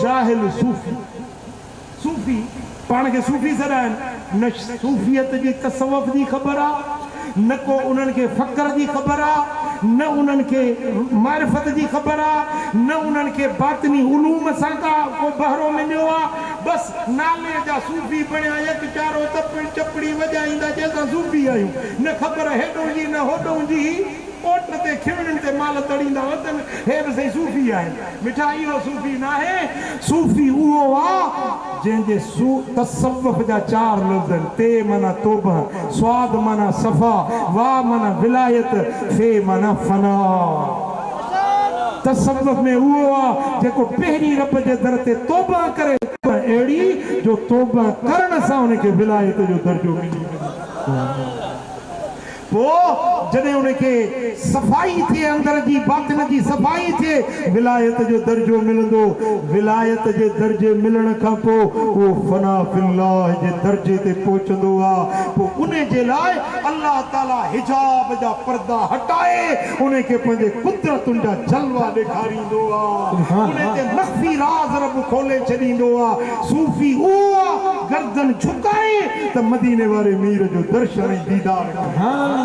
جاهل صوفي. صوفي پاڻ کي صوفي سڏائن، نه صوفيت جي تصوف جي خبر آ، نه ڪو انهن کي فقر جي خبر آ، نه انهن کي معرفت جي خبر آ، نه انهن کي باطني علوم سان ڪا ڪو بهرو مليو آ، بس نالي جا صوفي بڻيا يڪ چارو تپڙ چپڙي وڄائيندا چي اسان صوفي آهيون، نه خبر هيڏهون جي نه هوڏهون جي. اوٽ تي کيوڻين تي مال تڙيندا وتن، هي به سائين صوفي آهن. مٺا اهو صوفي ناهي، صوفي اهو آ جنهن جي تصوف جا چار لفظ آهن، تي معنيٰ توبه، صاد معنيٰ صفا، وا معنيٰ ولايت، في معنيٰ فنا. تصوف ۾ اهو آ جيڪو پهرين رب جي در تي توبه ڪري، توبه اهڙي جو توبه ڪرڻ سان ان کي ولايت جو درجو ملي وڃي. پوء جڏهن ان کي صفائي ٿئي، اندر جي باطن جي صفائي ٿئي، ولايت جو درجو ملندو. ولايت جي درجي ملڻ کان پوء اهو فنا في الله جي درجي تي پهچندو آ. پوء ان جي لاء الله تعاليٰ حجاب جا پردا هٽائي ان کي پنهنجي قدرتن جا جلوا ڏيکاريندو آ. ان تي مخفي راز رب کولي ڇڏيندو آ. صوفي اهو آ گردن جهڪائي ته مديني واري مير جو درشن ۽ ديدار ڪري.